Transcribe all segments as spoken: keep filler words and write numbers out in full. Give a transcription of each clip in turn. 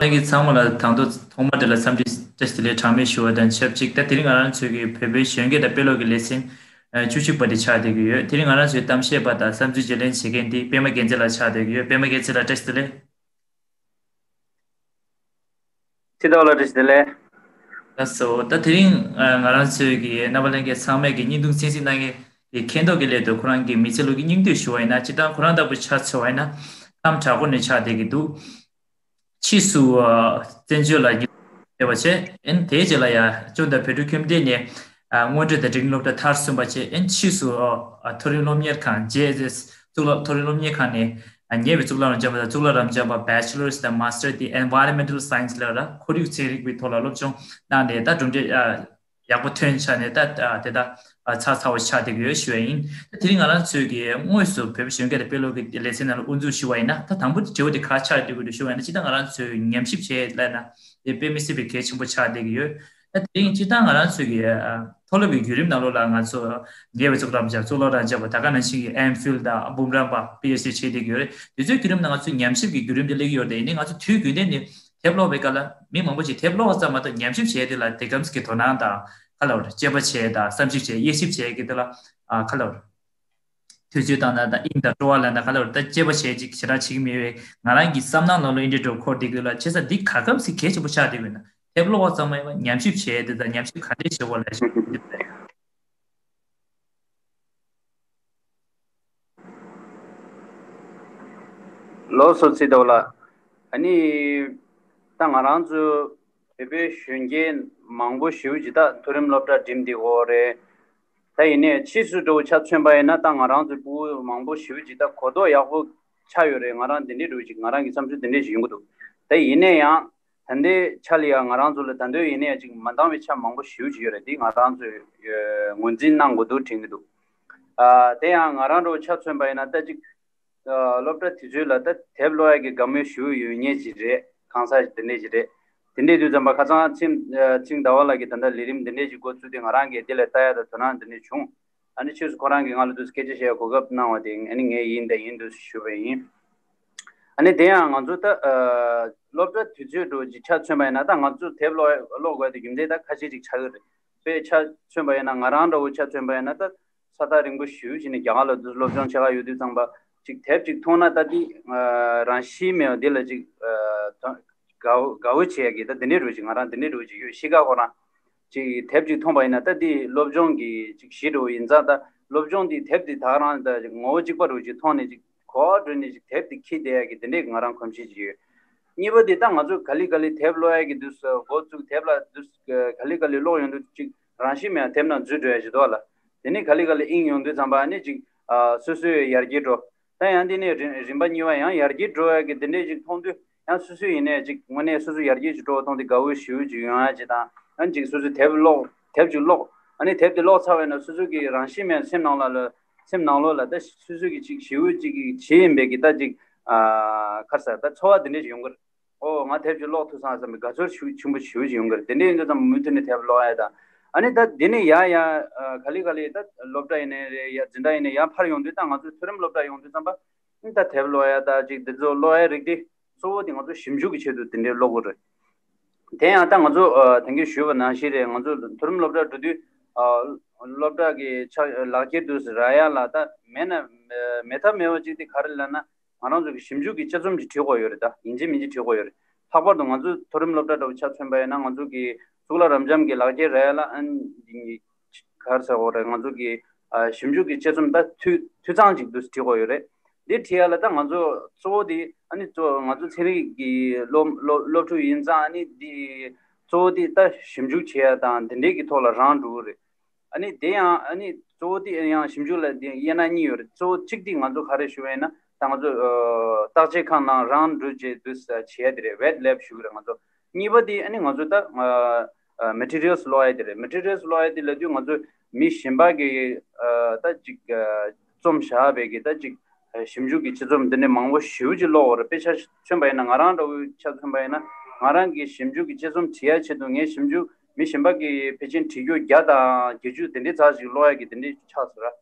ལྷན་རྒྱས་ཚང་མ་ལ་དང་ཐོག་ཐོག་མར་དེ་ལ་འཚམས་འདྲི་བཀྲ་ཤིས་བདེ་ལེགས་གྲངས་མེད་ཞུ་བ་དང་ཆབས་ཅིག་ད་དེ་རིང་ང་རང་ཚོའི་གི་བོད་པའི་གཞོན་སྐྱེས་དང་དཔེ་ཀློག་གི་ལེ་ཚན་བཅུ་གཅིག་པ་དེ་ཆགས་བསྡད་ཀྱི་ཡོད། དེ་རིང་ང་རང་ཚོའི་གཏམ་བཤད་པ་དང་བསམ་ཚུལ་བརྗེ་ལེན་བྱེད་མཁན་དེ་པད་མ་རྒྱལ་མཚན་ལགས་ཆགས་བསྡད་ཀྱི་ཡོད། པད་མ་རྒྱལ་མཚན་ལགས་བཀྲ་ཤིས་བདེ་ལེགས། ཚེ་རྡོ་ལགས་བཀྲ་ཤིས་བདེ་ལེགས། ལགས་སོ། ད་དེ་རིང་ཨ་ང་རང་ཚོའི་གི་རྣམ་པ་ལྷན་རྒྱས་ཚང་མས་ཀྱི་བརྙན་ཐུང་གསན་གཟིགས་གནང་མཁན་གྱི་མཁྱེན་རྟོགས་ཀྱི་སླད་དུ་ཁོ་རང་གི་མི་ཚེ་ལོ་གི་སྙིང་བསྡུས་ཞུ་བ་ཡིན་ན། སྤྱིར་བཏང་ཁོ་རང་ལྟ་བུ་ཆ་མཚོན་པ་ཡིན་ན་གཏམ་དྲག་པོ་ནས་ཆགས་བསྡད་ཀྱི་འདུག་ཕྱིས་སུ་ཨ་བཙན་བྱོལ་ལ་ཉེ་བ་བྱས། ཨེན་དེའི་རྗེས་ལ་ཡ་ཅོ་ད་བོད་ཕྲུག་ཁྱིམ་སྡེ་ནས་ཨ་སྔོན་འགྲོ་དང་འབྲིང་སློབ་གྲྭ་མཐར་སོན་པ་བྱས། ཨེན་ཕྱིས་སུ་ཨ་མཐོ་རིམ་སློབ་གཉེར་ཁང་ཇེ་ཨེས་ཨེས་གཙུག་ལག་མཐོ་རིམ་སློབ་གཉེར་ཁང་ནས་ཨ་ཉེ་བའི་གཙུག་ལག་རབ་འབྱམས་པ་དང་གཙུག་ལག་རབ་འབྱམས་པ་Bachelors དང་Master དེ་Environmental Science ལབ་ར་ཁོར་ཡུག་ཚན་རིག་པའི་ཐོག་ལ་སློབ་སྦྱོང་གནང་ནས་ད་གྲུབ་འབྲས་ཨ་ཡག་པོ་ཐོན་ཆགས་ནས་ད་དེ་ད་ཚ་ཚ་བོ་ཆགས་བསྡད་ཀྱི་ཡོད་ཞུ་བ་ཡིན། ད་དེ་རིང་ང་རང་ཚོས་ཀྱི་དངོས་སུ་བོད་པ་གཞོན་སྐྱེས་དང་དཔེ་ཀློག་གི་ལེ་ཚན་ནང་ལ་དབུ་འཛུགས་ཞུ་བ་ཡིན་ན། ད་དང་པོ་དྲི་བ་དེ་ག་ཆགས་བསྡད་ཀྱི་འདུག་ཞུ་བ་ཡིན་ན། སྤྱིར་བཏང་ང་རང་ཚོས་ཉམས་ཞིབ་བྱེད་ལབ་ན་དེ་དཔེ་མི་སྲིད་པའི་གལ་ཆེན་པོ་ཆགས་བསྡད་ཀྱི་ཡོད། ད་དེ་རིང་སྤྱིར་བཏང་ང་རང་ཚོས་ཀྱི་མཐོ་སློབ་ཀྱི་བརྒྱུད་རིམ་ནང་ལོགས་ལ་ང་ཚོ་ཉེ་བའི་གཙུག་ལག་རབ་འབྱམས་གཙུག་ལག་རབ་འབྱམས་པ་ད་ག་ནང་བཞིན་གྱི་ཨེམ་ཕིལ་དང་འབུམ་རམས་པ་པི་ཨེཆ་ཌི་བྱེད་བསྡད་ཀྱི་ཡོད་རེད། དེ་ཚོའི་བརྒྱུད་རིམ་ནང་ང་ཚོས་ཉམས་ཞིབ་ཀྱི་བརྒྱུད་རིམ་དེ་སླེབས་ཀྱི་ཡོད་རེད། དེ་ཡིན་ནའི་ང་ཚོ་དུས་རྒྱུན་ལྡན་ནས་དེབ་ཀློག་པའི་སྐབས་ལ་མི་མང་པོ་ཅིག་དེབ་ཀློག་པ་ཙམ་མ་གཏོགས་ཉམས་ཞིབ་བྱས་དེ་ལ་དེ་གམ་གྱི་དོ་སྣང་དང་ག་ལ་བར་དཔྱད་པ་བྱས་དང་བསམ་ཞིབ་བྱས་དབྱེ་ཞིབ་བྱས་ཀྱི་དེ་ལ་ཨ་ག་ལ་བར་དུས་ཚོད་བཏང་ན་དང་དབྱིངས་དང་སྤྲོ་བ་ལ་དང་ག་ལ་བར་ད་དཔྱད་པ་བྱས་ཅིག་ཞེ་དྲག་བྱེད་ཀྱི་མེད་པས། ང་རང་གི་བསམ་སྣང་ནང་ལ་ཨིན་དྲི་འགྲོ་འཁོར་བསྡད་ཀྱི་ལ་བྱས་ཙང་འདི་ག་གམ་ཞིག་གལ་ཆེན་པོ་ཆགས་བསྡད་ཡོད་ན། དེབ་ཀློག་པ་ཙམ་མ་ཡིན་པར་ཉམས་ཞིབ་བྱས་དེ་དང་ཉམས་ཞིབ་ག་འདྲས་བྱེད་དགོས་ལ་ཞིག་ལགས་སོ། ཚེ་རྡོ་ལགས། ཨ་ནི་ད་ང་རང་ཚོ་བོད་པའི་གཞོན་སྐྱེས་མང་པོ་ཞེ་པོ་ཅིག་ད་མཐོ་རིམ་སློབ་གྲྭ་འགྲིམས་བསྡད་ཡོད་རེད། ད་ཡིན་ནའི་ཕྱིས་སུ་འགྲོ་ཆ་མཚོན་པ་ཡིན་ན་ད་ང་རང་ཚོའི་ཕྲུ་གུ་མང་པོ་ཞེ་པོ་ཅིག་ད་གོ་རྟོགས་ཡག་པོ་ཆགས་ཡོད་རེད། ང་རང་འདི་འདྲའི་འགྲོ་ཅིག་ང་རང་གི་བསམ་ཚུལ་འདི་འདྲའི་ཞིག་ཡོང་གི་འདུག་ད་ཡིན་ནའི་ཡང་ད་ལྟའི་ཆ་ལ་ཡང་ང་རང་ཚོ་ལ་ད་དུང་ཡིན་ནའི་ཅིག་མ་འདང་བའི་ཆ་མང་པོ་ཞེ་པོ་ཅིག་ཡོད་རེད། འདི་ང་རང་ཚོས་ངོས་འཛིན་གནང་དགོས་འདུག་དྲན་གྱི་འདུག་ཨ་དེ་ཡང་ང་རང་འགྲོ་ཆ་མཚོན་པ་ཡིན་ན་ད་ཅིག་ཨ་སློབ་གྲྭ་དུས་ཚོད་ལ་ད་དེབ་ཀློག་ཡག་གི་དགའ་མོས་ཞེ་པོ་ཡོད་མཁན་ཅིག་རེད། གང་ཟག་དེ་འདྲས་ཅིག་རེད། དེ་འདྲས་དུས་ཙམ་པ་ཁ་སང་ཚེ་ཨ་ཚེ་རིང་ཟླ་བ་ལགས་ཀྱིས་ད་ལྟ་ལས་རིམ་དེ་འདྲས་ཅིག་འགོ་བཙུགས་དུས་ང་རང་གིས་དེ་ལ་ལྟ་ཡག་དང་དོ་སྣང་དེ་འདྲས་བྱུང་། ཨ་ནི་ཕྱིས་སུ་ཁོ་རང་གིས་ང་ལ་དུས་སྐད་ཆ་བཤད་གོ་སྐབས་གནང་བ་དེ་ཨ་ནི་ངས་ཡིན་དང་ཡིན་འདུག་ཞུ་བ་ཡིན། ཨ་ནི་དེ་ཡང་ང་ཚོ་ད་ཨ་སློབ་གྲྭ་དུས་ཚོད་འགྲོ་ཅིག་ཆ་མཚོན་པ་ཡིན་ན་ད་ང་ཚོ་དེབ་ཀློག་ཀློག་དགོས་དེ་རྒྱུ་མཚན་ད་ཁ་ཤས་ཅིག་ཆགས་ཀྱི་རེད། དཔེ་ཆ་མཚོན་པ་ཡིན་ན་ང་རང་འདྲ་བོ་ཆ་མཚོན་པ་ཡིན་ན་ད་ས་ཐག་རིང་པོ་ཞེ་པོ་ཅིག་ནས་རྒྱ་གར་ལ་དུས་སློབ་སྦྱོང་བྱེད་ག་ཡོད་དུས་ཙམ་པ་ཅིག་དེབ་ཅིག་མཐོང་ན་ད་འདི་ཨ་རང་ཤི་མེད་པ་འདི་ལ་ཅིག་ཨ་དགའ་བོ་དགའ་བོ་བྱེད་ཡག་གི་ད་འདི་འདྲའི་འདྲ་བོ་ཅིག་ང་རང་འདི་འདྲའི་འདྲ་བོ་ཅིག་ཡོད། གཤིས་ཀ་ཁོ་རང་ཅིག་དེབ་ཅིག་མཐོང་པ་ཡིན་ན་ད་འདི་སློབ་སྦྱོང་གི་ཅིག་གཞི་འདྲ་བོ་ཡིན་ཙང་ད་སློབ་སྦྱོང་འདི་དེབ་འདི་ད་ག་རང་ད་ངོ་བོ་གཅིག་པ་འདྲ་བོ་ཅིག་མཐོང་ནས་ཅིག་གོ་བ་བགྲོད་ནས་ཅིག་དེབ་འདི་འཁྱེར་བསྡད་ཡག་གི་འདི་འདྲའི་ང་རང་གོམས་གཤིས་ཅིག་ཡོད། གཉིས་པ་འདི་ད་ང་ཚོ་ག་ལེ་ག་ལེ་དེབ་ཀློག་ཡག་གི་དུས་སུ་འགོ་བཙུགས་དེབ་ལ་དུས་ག་ལེ་ག་ལེ་ཀློག་ཡོང་དུས་ཅིག་རང་ཤི་མེད་དེབ་ནང་འཛུལ་འགྲོ་ཡག་ཅིག་འདུག་ལ། དེ་ནས་ག་ལེ་ག་ལེ་དབྱིངས་ཡོང་དུས་ཙམ་པ་ཨ་ནི་ཅིག་ཨ་སོ་སོའི་ཡར་རྒྱས་འགྲོ། ད་ཡང་དེ་ནས་རིམ་རིམ་པ་གཉིས་པ་ཡང་ཡར་རྒྱས་འགྲོ་ཡག་གི་དེ་འདྲས་ཅིག་མཐོང་དུས་ཡང་སོ་སོ་ཡིན་ནའི་ཅིག་དངོས་གནས་སོ་སོ་ཡར་རྒྱས་ཅིག་འགྲོ་བ་མཐོང་དུས་དགའ་བོ་ཞེ་པོ་ཅིག་ཡོང་ཡག་ཅིག་དང་ཨ་ནི་ཅིག་སོ་སོའི་དེབ་ཀློག་དེབ་ཅིག་ཀློག་ཨ་ནི་དེབ་དེ་ཀློག་ཚར་བས་ན་སོ་སོ་གི་རང་ཤི་མེད་སེམས་ནང་ལ་ལ་སེམས་ནང་ལོགས་ལ་ད་སོ་སོ་གི་ཅིག་ཞེ་པོ་ཅིག་གི་བྱེད་ཡིན་པའི་གི་ད་ཅིག་ཨ་ཁ་ས་ད་ཚོར་བ་དེ་འདྲས་ཅིག་ཡོང་གི་རེད། ཨོ་ང་དེབ་ཅིག་ཀློག་ཐུབ་སོང་བསམ་པའི་དགའ་ཚོར་ཞེ་པོ་ཆེན་པོ་ཞེ་པོ་ཅིག་ཡོང་གི་རེད། དེ་འདྲ་ཡིན་དུས་ཙམ་མུ་མཐུད་ནས་དེབ་ཀློག་ཡ་དང་ཨ་ནི་ད་དེ་ནས་ཡ་ཡ་ག་ལེ་ག་ལེ་ད་སློབ་གྲྭ་ཡིན་ནའི་རེད། ཡ་འཛིན་གྲྭ་ཡིན་ནའི་ཡ་ཕར་ཡོང་དུས་ད་ང་ཚོ་མཐོ་རིམ་སློབ་གྲྭ་ཡོང་དུས་ཙམ་པ་ཨ་ནི་ད་དེབ་ཀློག་ཡ་ད་ཅིག་འདི་ཚོ་ཀློག་ཡ་རིགས་དེ་གཙོ་བོ་དེ་ང་ཚོ་ཞིབ་འཇུག་གི་ཆེད་དུ་དེ་འདྲའི་ཀློག་དགོས་རེད། དེ་ཡང་ད་ང་ཚོ་ཨ་དེང་གི་ཞུས་པ་ནང་བཞིན་རེད། ང་ཚོ་མཐོ་རིམ་སློབ་གྲྭ་འགྲོ་དུས་ཨ་སློབ་གྲྭ་གི་ཕྱག་ལག་འཁྱེར་དུ་རག་ཡ་ལ་ད་མེད་ན་མེད་ཐབས་མེད་པ་ཅིག་དེ་ག་རེ་ལབ་ན། ང་རང་ཚོ་གི་ཞིབ་འཇུག་གི་དཔྱད་རྩོམ་ཅིག་བྲིས་དགོས་ཡོད་རེད། ད་ཡིན་གཅིག་མིན་གཅིག་བྲིས་དགོས་ཡོད་རེད། ལྷག་པར་དུ་ང་ཚོ་མཐོ་རིམ་སློབ་གྲྭ་འདྲ་བོ་ཆ་མཚོན་པ་ཡིན་ན་ང་ཚོ་གི་གཙུག་ལག་རབ་འབྱམས་ཀྱི་ལག་འཁྱེར་རག་ཡ་ལ་ཨ་ནི་ག་རེ་ཟེར་དགོས་རེད། ང་ཚོ་གི་ཨ་ཞིབ་འཇུག་གི་དཔྱད་རྩོམ་ད་འཐུས་འཐུས་ཚང་ཅིག་ཏུ་བྲིས་དགོས་ཡོད་རེད། འདི་བྲིས་ཡ་ལ་ད་ང་ཚོ་གཙོ་བོ་དེ་ཨ་ནི་གཙོ་ང་ཚོ་ཚན་རིག་གི་སློབ་སློབ་སློབ་ཕྲུག་ཡིན་ཙང་ཨ་ནི་འདི་གཙོ་བོ་དེ་ད་ཞིབ་འཇུག་བྱེད་ཡ་དང་དེ་འདྲའི་གི་ཐོག་ལ་རང་འགྲོ་གི་རེད། ཨ་ནི་དེ་ཡང་ཨ་ནི་གཙོ་བོ་དེ་ཡང་ཞིབ་འཇུག་ལ་དེ་དབྱེ་ན་གཉིས་ཡོད་རེད། གཙོ་བོ་གཅིག་དེ་ང་ཚོ་ག་རེ་ཞུ་བ་ཡིན་ན་ད་ང་ཚོ་ཨ་བརྟག་དཔྱད་ཁང་ནང་རང་འགྲོ་བྱས་དུས་བྱེད་ཡ་དེ་རེད། Wet Lab ཞུ་གི་རེད་ང་ཚོ། གཉིས་པ་དེ་ཨ་ནི་ང་ཚོ་ད་ཨ་Materials ཀློག་ཡ་དེ་རེད། Materials ཀློག་ཡ་དེ་ལབ་དུས་ང་ཚོ་མི་གཞན་པ་གི་ཨ་ད་ཅིག་ཨ་རྩོམ་བཞག་པའི་གི་ད་ཅིག་ཞིབ་འཇུག་གི་དཔྱད་རྩོམ་འདི་འདྲ་མང་པོ་ཞེ་པོ་ཅིག་ཀློག་དགོས་རེད། དཔེ་ཆ་མཚོན་པ་ཡིན་ན་ང་རང་འདྲ་བོའི་ཆ་མཚོན་པ་ཡིན་ན་ང་རང་གི་ཞིབ་འཇུག་གི་དཔྱད་རྩོམ་བྲིས་ཡ་ཆེད་དུ་ངས་ཞིབ་འཇུག་མི་གཞན་པ་གིས་ཕལ་ཆེར་བྲིས་རྒྱུ་བརྒྱ་དང་བརྒྱད་ཅུ་དེ་འདྲའི་རྩ་ཞིག་ཀློག་ཡ་གི་དེ་འདྲའི་ཆགས་སོང་ར།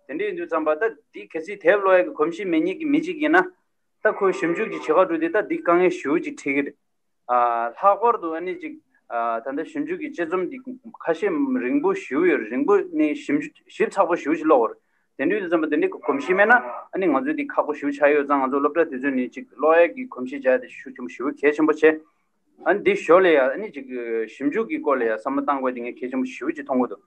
དེ་འདྲ་ཡིན་དུས་ཙམ་པ་ད་འདི་གལ་སྲིད་དེབ་ཀློག་ཡ་གི་གོམས་གཤིས་མེད་མཁན་གྱི་མི་གཅིག་ཡིན་ན་ད་ཁོས་ཞིབ་འཇུག་ཅིག་བྱེད་ག་འགྲོ་དུས་ད་འདི་དཀའ་ངལ་ཞེ་པོ་ཅིག་འཕྲད་ཀྱི་རེད། ཨ་ལྷག་པར་དུ་ཨ་ནི་ཅིག་ཨ་ད་ལྟ་ཞིབ་འཇུག་གི་དཔྱད་རྩོམ་འདི་ཁ་ཤས་རིང་པོ་ཞེ་པོ་ཡོད་རེད། རིང་པོ་ནས་ཞིབ་འཇུག་ཞིབ་ཚགས་པོ་ཞེ་པོ་ཅིག་ཀློག་དགོས་རེད། དེ་འདྲ་ཡིན་དུས་ཙམ་པ་དེ་འདྲའི་གོམས་གཤིས་མེད་ན་ཨ་ནི་ང་ཚོས་འདི་ཁག་པོ་ཞེ་པོ་ཆགས་ཡོད་ཙང་། ང་ཚོ་སློབ་གྲྭ་དེ་ཚོ་ནས་ཅིག་ཀློག་ཡས་ཀྱི་གོམས་གཤིས་སྦྱར་ཏེ་ཤུགས་ཆེན་པོ་ཞེ་པོ་གལ་ཆེན་པོ་བྱས། ཨ་ནི་འདི་ཞོར་ལ་ཡ་ཨ་ནི་ཅིག་ཞིབ་འཇུག་གི་སྐོར་ལ་ཡ་བསམ་བློ་བཏང་དགོས་དེ་ངས་གལ་ཆེན་པོ་ཞེ་པོ་ཅིག་མཐོང་གི་འདུག་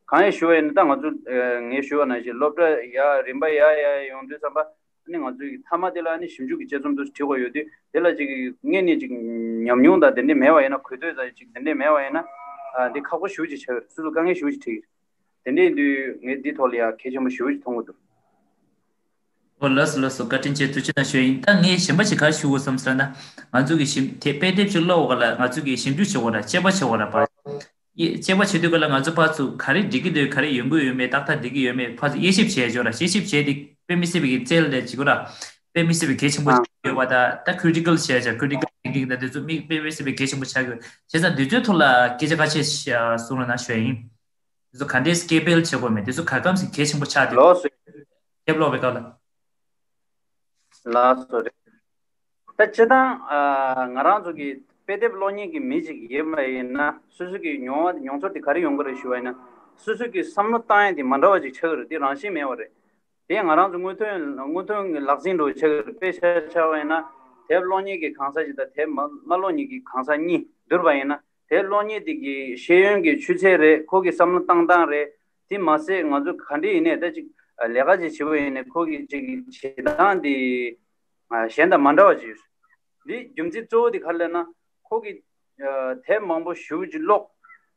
གང་ཡིན་ཞུ་བ་ཡིན་ན། ད་ང་ཚོ་ཨ་ངས་ཞུ་བ་ནང་བཞིན་སློབ་གྲྭ་ཡར་རིམ་པ་ཡར་ཡར་ཡོང་དུས་ཙམ་པ་ཨ་ནི་ང་ཚོའི་མཐའ་མ་དེ་ལ་ཨ་ནི་ཞིབ་འཇུག་གི་དཔྱད་རྩོམ་དེ་ཚོ་བྲིས་དགོས་ཡོད་དུས། དེ་ལ་ཅིག་སྔོན་ནས་ཅིག་ཉམས་མྱོང་དང་དེ་འདྲས་མེད་པ་ཡིན་ན། གོ་ཐོས་དང་ཅིག་དེ་འདྲས་མེད་པ་ཡིན་ན། ཨ་འདི་ཁག་པོ་ཞེ་པོ་ཅིག་ཆགས་ཀྱི་རེད། སོ་སོ་དཀའ་ངལ་ཞེ་པོ་ཅིག་འཕྲད་ཀྱི་རེད། དེ་འདྲས་ཡིན་དུས་ངས་འདི་ཐོག་ལ་ཡང་གལ་ཆེན་པོ་ཞེ་པོ་ཅིག་མཐོང་གི་འདུག་ཨོ་ལགས་སོ་ལགས་སོ། བཀའ་དྲིན་ཆེ། ཐུགས་རྗེ་གནང་ཞུ་ཡིན། ད་ངས་གཞན་པ་ཅིག་ག་རེ་ཞུ་དགོས་བསམ་ཟེར་ན། ང་ཚོ་གི་ཞིབ་དེབ་དཔེ་དེབ་ཅིག་ཀློག་པ་ལ་ང་ཚོ་གི་ཞིབ་འཇུག་བྱེད་དགོས་ར། དཔྱད་པ་བྱེད་དགོས་ར། ཕར་དཔྱད་པ་བྱེད་དུས་སྐབས་ལ་ང་ཚོ་ཕར་ཚུར་ག་རེ་འགྲིག་གི་འདུག་ག་རེ་ཡོང་གི་ཡོད་མེད། ཏག་ཏག་འགྲིག་གི་ཡོད་མེད་ཕར་ཚུར་དབྱེ་ཞིབ་བྱེད་ཆོག་ར། དབྱེ་ཞིབ་བྱས་ཏེ་དཔེ་མི་སྲིད་པའི་གི་རྩལ་ལས་བྱེད་དགོས་ར། དཔེ་མི་སྲིད་པའི་གལ་ཆེན་པོ་ཨ་ཡོད་པ་དང་། ད་ཁི་རི་ཊི་ཀལ་བྱས་བྱ། ཁི་རི་ཊི་ཀལ་ཐིང་ཀིང་དང་དེ་ཚོ་མི་དཔེ་མི་སྲིད་པའི་གལ་ཆེན་པོ་ཆགས་ཀྱི་ཡོད། བྱས་ཙང་དེ་ཚོའི་ཐོག་ལ་སྐད་ཆ་ཁ་ཤས་ཤ་གསུང་རོགས་གནང་ཞུ་ཡ་ཡིན། དེ་ཚོ་ག་འདྲས་སྐད་སྤེལ་བྱེད་དགོས་མེད། དེ་ཚོ་ག་གམ་ཞིག་གལ་ཆེན་པོ་ཆགས་འདུག་ལགས་སོ། དེབ་ཀློག་པའི་སྐབས་ལ། ལགས་སོ་རེད། ད་སྤྱིར་བཏང་ཨ་ང་རང་ཚོ་གི་དཔེ་དེབ་ཀློག་མཁན་གྱི་མི་ཞིག་ཡིན་པ་ཡིན་ན། སོ་སོ་གི་མྱོང་བ་མྱོང་ཚོར་དེ་ག་རེ་ཡོང་གི་རེད་ཞུ་བ་ཡིན་ན། སོ་སོ་གི་བསམ་བློ་བཏང་ཡ་དེ་མ་འདྲ་བ་ཅིག་ཆགས་ཀྱི་རེད། དེ་རང་བཞིན་མེད་པ་རེད། དེ་ང་རང་ཚོ་དངོས་དོན་དངོས་དོན་གྱི་ལག་ཟིན་འདྲ་བོ་ཆགས་ཀྱི་རེད། དཔེ་ཆ་ཆ་བ་ཡིན་ན་དེབ་ཀློག་མཁན་གྱི་གང་ཟག་ཅིག་དང་དེབ་མ་མ་ཀློག་མཁན་གྱི་གང་ཟག་གཉིས་བསྡུར་བ་ཡིན་ན། དེབ་ཀློག་མཁན་དེ་གི་ཤེས་ཡོན་གྱི་ཆུ་ཚད་རེད། ཁོ་གི་བསམ་བློ་བཏང་སྟངས་རེད། དེ་མ་ཟད་ང་ཚོ་ག་འདྲ་ཡིན་ནའི་ད་ཅིག་ལས་ཀ་ཅིག་བྱེད་པ་ཡིན་ནའི་ཁོ་གི་ཅིག་བྱེད་སྟངས་དེ་གཞན་དང་མ་འདྲ་བ་ཅིག་ཡོད། འདི་རྒྱུ་མཚན་གཙོ་བོ་དེ་ག་རེ་ལབ་ན། ཁོ་གི་དེབ་མང་པོ་ཞེ་པོ་ཅིག་ཀློག་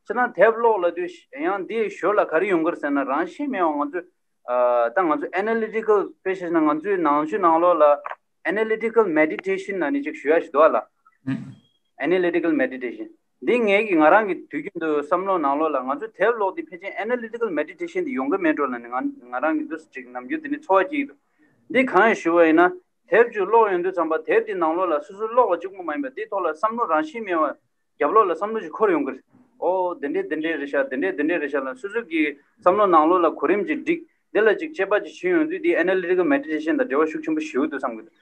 ཅིག་ན། དེབ་ཀློག་ལབ་དུས་ཡང་འདིའི་ཞོར་ལ་ག་རེ་ཡོང་གི་རེད་ཟེར་ན། རང་བཞིན་མེད་པ་ང་ཚོས་ཨ་ད་ང་ཚོ་ཨེ་ན་ལི་ཊི་ཀལ་དཔེ་བཞག་ན་ང་ཚོའི་ནང་ཆོས་ནང་ལོགས་ལ་ཨེ་ན་ལི་ཊི་ཀལ་མེ་ཌི་ཊེ་ཤན་ལབ་ནས་ཅིག་ཞུ་ཡ་ཞིག་འདུག་ཨ་ལ། ཨེ་ན་ལི་ཊི་ཀལ་མེ་ཌི་ཊེ་ཤན། འདི་ངས་ཀྱི་ང་རང་གི་དུས་རྒྱུན་དུ་བསམ་བློ་ནང་ལོགས་ལ་ང་ཚོ་དེབ་ཀློག་དུས་ཕལ་ཆེར་ཨེ་ན་ལི་ཊི་ཀལ་མེ་ཌི་ཊེ་ཤན་དེ་ཡོང་གི་མེད་འགྲོ་ལབ་ནས་ང་ང་རང་གི་འདུག་སེ་ཅིག་ནམ་རྒྱུན་དེ་ནས་ཚོར་བ་སྐྱེ་གི་འདུག་འདི་གང་ཡིན་ཞུ་བ་ཡིན་ན། དེབ་ཅིག་ཀློག་ཡོང་དུས་ཙམ་པ་དེབ་དེ་ནང་ལོགས་ལ་སོ་སོ་ཀློག་པ་གཅིག་པུ་མ་ཡིན་པར་དེའི་ཐོག་ལ་བསམ་བློ་རང་བཞིན་མེད་པ་རྒྱབ་ལོགས་ལ་བསམ་བློ་ཞིག་འཁོར་ཡོང་གི་རེད། ཨོ་དེ་འདྲས་དེ་འདྲས་རེད་ཤག་དེ་འདྲས་དེ་འདྲས་རེད་ཤག་ལབ། སོ་སོ་གི་བསམ་བློ་ནང་ལོགས་ལ་གོ་རིམ་ཅིག་བསྒྲིགས། དེ་ལ་ཅིག་དཔྱད་པ་ཅིག་བྱེད་ཡོང་དུས་དེ་ཨེ་ན་ལི་ཊི་ཀལ་མེ་ཌི་ཊེ་ཤན་དང་འབྲེལ་བ་ཤུགས་ཆེན་པོ་ཞེ་པོ་འདུག་བསམ་གི་འདུག་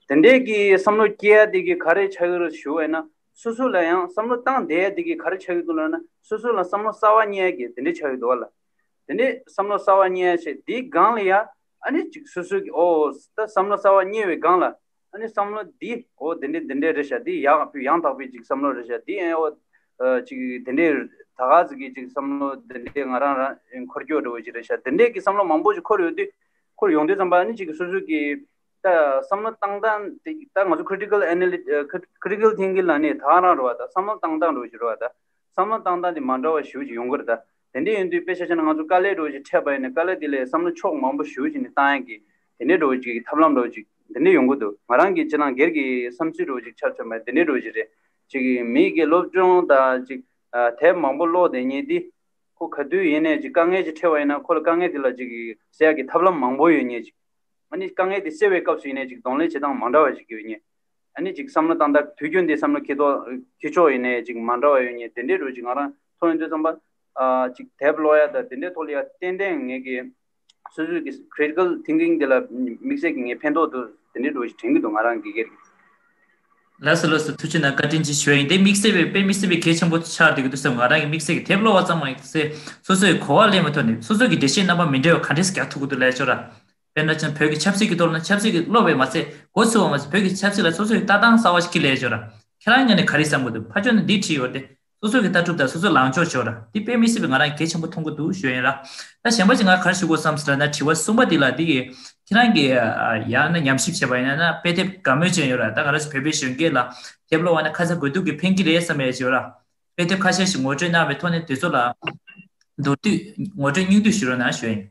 དེ་འདྲས་ཀྱི་བསམ་བློ་སྐྱེ་ཡ་དེ་གི་ག་རེ་ཆགས་ཀྱི་རེད་ཞུ་བ་ཡིན་ན། སོ་སོ་ལ་ཡང་བསམ་བློ་བཏང་བསྡད་ཡ་དེ་གི་ག་རེ་ཆགས་ཀྱི་འདུག་ལབ་ན། སོ་སོ་ལ་བསམ་བློ་གསར་པ་རྙེད་ཡ་གི་དེ་འདྲས་ཆགས་ཀྱི་འདུག་བ་ལ། དེ་ནས་བསམ་བློ་གསར་པ་རྙེད་བྱས་དེའི་སྒང་ལ་ཡ་ཨ་ནི་ཅིག་སོ་སོ་གི་ཨོ་ད་བསམ་བློ་གསར་པ་རྙེད་པའི་སྒང་ལ་ཨ་ནི་བསམ་བློ་འདི་ཨོ་དེ་འདྲས་དེ་འདྲས་རེད་ཤག་འདི་ཡག་ཡང་དག་པའི་ཅིག་བསམ་བློ་རེད་ཤག་འདི་ཨེ་ཨོ་ཅིག་དེ་འདྲས་ད་ག་ཟིག་གི་ཅིག་བསམ་བློ་དེ་འདྲས་ང་རང་རང་འཁོར་སྐྱོད་འདྲ་བོ་ཅིག་རེད་ཤག་དེ་འདྲས་ཀྱི་བསམ་བློ་མང་པོ་ཅིག་འཁོར་ཡོང་དུས་འཁོར་ཡོང་དུས་ཙམ་པ་ཨ་ནི་ཅིག་སོ་སོ་གི་ད་བསམ་བློ་བཏང་སྟངས་དེ་ད་ང་ཚོ་ཁི་རི་ཊི་ཀལ་ཨེ་ན་ལི་ཁི་རི་ཊི་ཀལ་ཐིང་ཀིང་ལབ་ནས་ད་ག་རང་རེད་བ། ད་བསམ་བློ་བཏང་སྟངས་འདྲ་བོ་ཅིག་རེད་བ། ད་བསམ་བློ་བཏང་སྟངས་དེ་མ་འདྲ་བ་ཞེ་པོ་ཅིག་ཡོང་གི་རེད་ད། དེ་འདྲ་ཡིན་དུས་དཔེ་ཆ་བཞག་ན་ང་ཚོ་དཀའ་ལས་འདྲ་བོ་ཅིག་འཕྲད་པ་ཡིན་ན་དཀའ་ལས་དེ་ལས་བསམ་བློ་ཕྱོགས་མང་པོ་ཞེ་པོ་ཅིག་ནས་བཏང་ཡག་གི་དེ་འདྲ་འདྲ་བོ་ཅིག་ཐབས་ལམ་འདྲ་བོ་ཅིག་དེ་འདྲ་ཡོང་གི་འདུག་ང་རང་གི་ཅིག་ནང་སྒེར་གྱི་བསམ་ཚུལ་འདྲ་བོ་ཅིག་ཆ་མཚོན་པ་དེ་འདྲ་འདྲ་བོ་ཅིག་རེད། ཅིག་མི་གི་སློབ་སྦྱོང་དང་ཅིག་དེབ་མང་པོ་ཀློག་བསྡད་མཁན་དེ་ཁོ་ག་དུས་ཡིན་ནའི་ཅིག་དཀའ་ངལ་ཅིག་འཕྲད་པ་ཡིན་ན་ཁོ་ལ་དཀའ་ངལ་དེ་ལ་ཅིག་སེལ་ཡག་གི་ཐབས་ལམ་མང་པོ་ཡོད་མཁན་ཅིག་ཨ་ནི་དཀའ་ངལ་དེ་སེལ་བའི་སྐབས་སུ་ཡིན་ནའི་ཅིག་གདོང་ལེན་བྱེད་སྟངས་མ་འདྲ་བ་ཞིག་ཡོད་མཁན། ཨ་ནི་ཅིག་བསམ་བློ་བཏང་སྟངས་དུས་རྒྱུན་དེ་བསམ་བློ་འཁྱེར་ཐོག་འཁྱེར་ཕྱོགས་ཡིན་ནའི་ཅིག་མ་འདྲ་བ་ཡོད་མཁན་དེ་འདྲའི་འདྲ་བོ་ཅིག་ང་རང་མཐོང་ཡོང་དུས་ཙམ་པ། ཨ་ཅིག་དེབ་ཀློག་ཡ་དང་དེ་འདྲའི་ཐོག་ལ་ཡ་ཏན་ཏན་ངེད་ཀྱི་སོ་སོའི་གི་ཁི་རི་ཊི་ཀལ་ཐིང་ཀིང་དེ་ལ་དམིགས་བསལ་གྱི་ངས་ཕན་ཐོགས་འདུག་དེ་འདྲའི་འདྲ་བོ་ཞིག་དྲན་གྱི་འདུག་ང་རང་གི་སྒེར་གྱི། ལགས་སོ་ལགས་སོ། ཐུགས་རྗེ་གནང་། བཀའ་དྲིན་ཆེ་ཞུ་ཡ་ཡིན། དེ་དམིགས་བསལ་བའི་དཔེ་དམིགས་བསལ་བའི་གལ་ཆེན་པོ་ཆགས་བསྡད་ཀྱི་འདུག་བསམ། ང་རང་གི་དམིགས་བསལ་གྱི་དེབ་ཀློག་པ་ཙམ་མ་ཡིན་ཚེ་སོ་སོའི་གོ་བ་ལེན་པའི་ཐོག་ནས་སོ་སོ་གི་འགྲེལ་བཤད་རྣམ་པ་མི་འདྲ་བ་ག་འདྲས་རྒྱག་ཐུབ་ཀྱི་འདུག་ལབ་ཆོག་ར། དཔེར་ན་ཅང་བོད་ཀྱི་ཆབ་སྲིད་ཀྱི་ཐོག་ལ་ཆབ་སྲིད་ཀྱི་ཀློག་པས་མ་ཚད་མགོ་ཚོས་པ་མ་ཚད་བོད་ཀྱི་ཆབ་སྲིད་ལ་སོ་སོའི་ལྟ་སྟངས་གསར་བ་ཞིག་ལས་ཆོག་ར། ཁྱེད་རང་ངོས་ནས་ག་རེ་བསམ་གྱི་འདུག་ཕར་ཕྱོགས་ནས་འདི་བྲིས་ཡོད་དེ། སོ་སོ་གི་ལྟ་གྲུབ་དང་སོ་སོའི་ལངས་ཕྱོགས་ཆོག་ར། འདི་དཔེ་མི་སྲིད་པའི་ང་རང་གལ་ཆེན་པོ་མཐོང་གི་འདུག་ཞུ་ཡིན་ར། ད་གཞན་པ་ཅིག་ང་ག་རེ་ཞུ་དགོས་བསམ་ཟེར་ན། དྲི་བ་གསུམ་པ་འདི་ལ་འདི་གི་ཁྱེད་རང་གི་ཡང་ན་ཉམས་ཞིབ་བྱས་པ་ཡིན་ན་དཔེ་དེབ་དགའ་མོས་ཅན་ཡོད་ར། ད་ང་རང་ཚོ་བོད་པའི་གཞོན་སྐྱེས་ལ་དེབ་ཀློག་པ་ན་ཁ་ཚ་དགོས་གཏུགས་ཀྱི་ཕན་གྱི་རེད་བསམ་ཡས་ཅིག་ཡོད་ར། དཔེ་དེབ་ཁ་ཤས་ཤིག་ངོ་སྤྲོད་གནང་བའི་ཐོག་ནས་དེ་ཚོ་ལ་མདོར་བསྡུས་ངོ་སྤྲོད་སྙིང་བསྡུས་ཞུ་རོགས་གནང་ཞུ་ཡིན།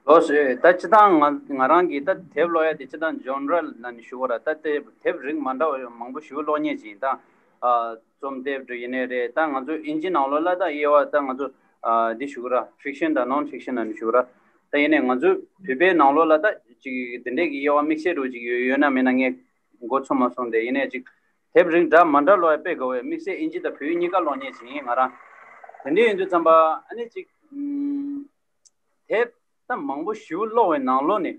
ལགས་སོ། ད་སྤྱིར་བཏང་ང་ང་རང་གིས་ད་དེབ་ཀློག་ཡ་དེ་སྤྱིར་བཏང་ཇོན་རལ་ལབ་ནས་ཞུ་དགོས་ར། ད་དེབ་དེབ་རིགས་མ་འདྲ་བ་མང་པོ་ཞེ་པོ་ཀློག་མཁན་ཅིག་ཡིན། ད་ཨ་རྩོམ་དེབ་འདྲ་ཡིན་ནའི་རེད། ད་ང་ཚོ་དབྱིན་ཇི་ནང་ལོགས་ལ་ད་དབྱེ་བ་ད་ང་ཚོ་ཨ་འདི་ཞུ་དགོས་ར། ཕིག་ཤན་དང་ནོན་ཕིག་ཤན་ལབ་ནས་ཞུ་དགོས་ར། ད་ཡིན་ནའི་ང་ཚོ་བོད་པའི་ནང་ལོགས་ལ་ད་ཅིག་དེ་འདྲས་ཀྱི་དབྱེ་བ་དམིགས་བསལ་འདྲ་བོ་ཅིག་ཡོད་ཡོད་ན་མེད་ན་ངས་མགོ་ཚོས་མ་སོང་སྟེ། ཡིན་ནའི་ཅིག་དེབ་རིགས་འདྲ་མ་འདྲ་ཀློག་ཡ་དཔེ་དགའ་བས། དམིགས་བསལ་དབྱིན་ཇི་དང་བོད་ཡིག་གཉིས་ཀ་ཀློག་མཁན་ཅིག་ཡིན་ང་རང་། དེ་འདྲས་ཡིན་དུས་ཙམ་པ་ཨ་ནི་ཅིག་ཨུམ། དེབ་ད་མང་པོ་ཞེ་པོ་ཀློག་པའི་ནང་ལོགས་ནས་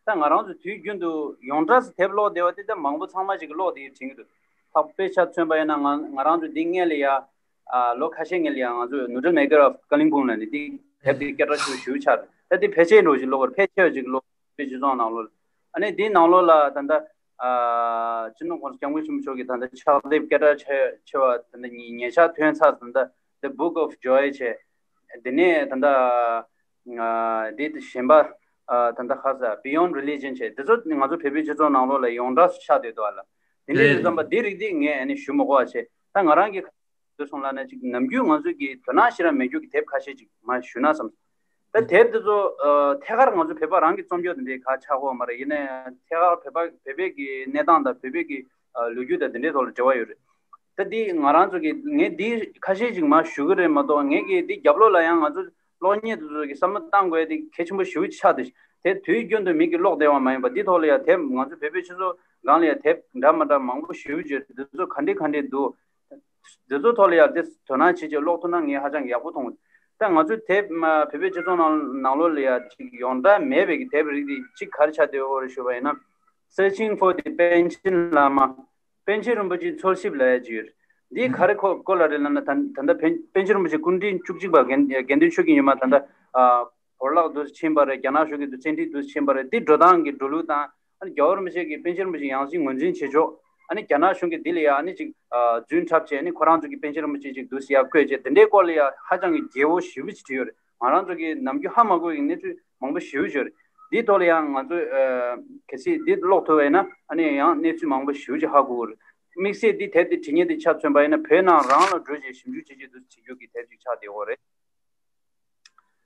ད་ང་རང་ཚོ་དུས་རྒྱུན་དུ་ཡོངས་གྲགས་སུ་དེབ་ཀློག་བསྡད་པ་དེ་ད་མང་པོ་ཚང་མ་ཞིག་གིས་ཀློག་བསྡད་ཡོད་དྲན་གྱི་འདུག་ལྷག་དཔེ་ཆ་མཚོན་པ་ཡིན་ན་ང་ང་རང་ཚོ་འདི་སྔོན་ལ་ཡ་ཨ་ལོ་ཁ་ཤས་སྔོན་ལ་ཡ་ང་ཚོ་Noodle Maker of Kalimpong ལ་ནི་འདི་དེབ་འདི་སྐད་གྲགས་ཆེ་ཞེ་པོ་ཆགས་རེད། ད་འདི་ཕལ་ཆེར་འགྲོ་ཞིག་ཀློག་གི་རེད། ཕལ་ཆེ་བ་ཞིག་ཀློག་དཔེ་སྤྱི་ཚོགས་ནང་ལོགས་ལ། ཨ་ནི་འདིའི་ནང་ལོགས་ལ་ད་ལྟ་ཨ་སྤྱི་ནོར་༸གོང་ས་༸སྐྱབས་མགོན་ཆེན་པོ་མཆོག་གིས་ད་ལྟ་ཕྱག་དེབ་སྐད་གྲགས་ཆེ་ཆེ་བ་ད་ལྟ་ཉིས་ཉིས་ཆ་ཐོན་ཚར། ད་ལྟ་The Book of Joy བྱས། དེ་ནས་ད་ལྟ་ཨ་འདི་གཞན་པ་ཨ་ད་ལྟ་ཁ་ས་Beyond Religion བྱས། དེ་ཚོ་ང་ཚོ་བོད་པའི་སྤྱི་ཚོགས་ནང་ལོགས་ལ་ཡོངས་གྲགས་སུ་ཆགས་བསྡད་འདུག་ཨ་ལ། དེ་འདྲའི་རེད། དུས་ཙམ་པ་འདི་རིགས་འདི་ངས་ཨ་ནི་ཞུ་མི་དགོས་པ་བྱས། ད་ང་རང་གི་ཁ་ཐུག་སོང་ལབ་ན་ཅིག་ནམ་རྒྱུན་ང་ཚོ་གི་དོ་སྣང་ཞེ་དྲག་མེད་རྒྱུ་གི་དེབ་ཁ་ཤས་ཅིག་མར་ཞུ་ན་བསམ། ད་དེབ་དེ་ཚོ་ཨ་ཐད་ཀར་ང་ཚོ་བོད་པ་རང་གི་རྩོམ་སྐྱོར་དེ་འདྲའི་ཁ་ཆགས་ཀྱི་ཡོད་མ་རེད། ཡིན་ནའི་ཐད་ཀར་བོད་པ་བོད་པའི་གི་གནས་སྟངས་དང་བོད་པའི་གི་ཨ་ལོ་རྒྱུས་དང་དེ་འདྲའི་ཐོག་ལ་འབྲེལ་བ་ཡོད་རེད། ད་འདི་ང་རང་ཚོ་གི་ངས་འདི་ཁ་ཤས་ཅིག་མར་ཞུ་གི་རེད་མ་གཏོགས། ངས་གི་འདི་རྒྱབ་ལོགས་ལ་ཡང་ང་ཚོ་གློག་བརྙན་དེ་ཚོ་གི་བསམ་བློ་བཏང་དགོས་དེ་གལ་ཆེན་པོ་ཞེ་པོ་ཆགས་ཏེ། དེ་དུས་རྒྱུན་དུ་མིག་གིས་ཀློག་བསྡད་པ་མ་ཡིན་པ། འདི་ཐོག་ལ་ཡང་དེབ་ང་ཚོ་བོད་པའི་སྤྱི་ཚོགས་སྒང་ལ་ཡང་དེབ་འདྲ་མ་འདྲ་མང་པོ་ཞེ་པོ་ཅིག་ཡོད་རེད། འདི་ཚོ་ག་འདྲ་ག་འདྲ་འདུག་འདི་ཚོ་ཐོག་ལ་ཡང་དེ་དོ་སྣང་བྱེད་བྱེད་ཀློག་ཐུབ་ན་ངས་ཧ་ཅང་ཡག་པོ་མཐོང་། ད་ང་ཚོའི་དེབ་མ་བོད་པའི་སྤྱི་ཚོགས་ནང་ནང་ལོགས་ལ་ཡང་ཅིག་ཡོངས་གྲགས་མེད་པའི་གི་དེབ་རིགས་དེ་གཅིག་ག་རེ་ཆགས་བསྡད་ཡོད་རེད་ཞུས་པ་ཡིན་ན། Searching for the Panchen Lama། པཎ་ཆེན་རིན་པོ་ཆེའི་འཚོལ་ཞིབ་ལབ་ཡ་ཅིག་ཡོད་རེད། འདི་ག་རེ་ཁོ་སྐོར་ལ་རེད་ལབ་ན། ད་ད་ལྟ་པཎ་པཎ་ཆེན་རིན་པོ་ཆེ་སྐུ་ཕྲེང་བཅུ་གཅིག་པ་དགེ་དགེ་འདུན་ཆོས་ཀྱི་ཉི་མ་ད་ལྟ་ཨ་བོར་བརླག་ཏུ་ཕྱིན་པ་རེད། རྒྱ་ནག་གཞུང་གིས་བཙན་ཁྲིད་དུ་ཕྱིན་པ་རེད། འདི་འགྲོ་སྟངས་ཀྱི་འགྲོ་ལུགས་དང་། ཨ་ནི་རྒྱལ་བ་རིན་པོ་ཆེ་གིས་པཎ་ཆེན་རིན་པོ་ཆེ་ཡང་སྲིད་ངོས་འཛིན་བྱེད་ཕྱོགས། ཨ་ནི་རྒྱ་ནག་གཞུང་གིས་འདི་ལ་ཡ་ཨ་ནི་ཅིག་ཨ་རྫུན་འཁྲབ་བྱས། ཨ་ནི་ཁོ་རང་ཚོ་གི་པཎ་ཆེན་རིན་པོ་ཆེ་ཅིག་འདུག་སེ་ཡར་བཀོད་བྱས། དེ་འདྲའི་སྐོར་ལ་ཡ་ཧ་ཅང་གི་རྒྱས་པོ་ཞེ་པོ་ཅིག་བྲིས་ཡོད་རེད། ང་རང་ཚོ་གི་ནམ་རྒྱུན་ཧ་མ་གོ་བའི་གནས་ཚུལ་མང་པོ་ཞེ་པོ་ཅིག་ཡོད་རེད། འདིའི་ཐོག་ལ་ཡང་ང་ཚོས་ཨ་གལ་སྲིད་འདི་ཀློག་ཐུབ་པ་ཡིན་ན། ཨ་ནི་ཡང་གནས་ཚུལ་མང་པོ་ཞེ་པོ་ཅིག་ཧ་གོ་གི་རེད། དམིགས་བསལ་འདི་དེབ་འདི་བྲིས་མཁན་དེ་ཆ་མཚོན་པ་ཡིན་ན། བོད་ནང་རང་ལ་འགྲོ་བྱས་ཞིབ་འཇུག་བྱེད་ཀྱི་འདུག་བྱེད་རྒྱུ་གི་དེབ་ཅིག་ཆགས་བསྡད་ཡོད་རེད།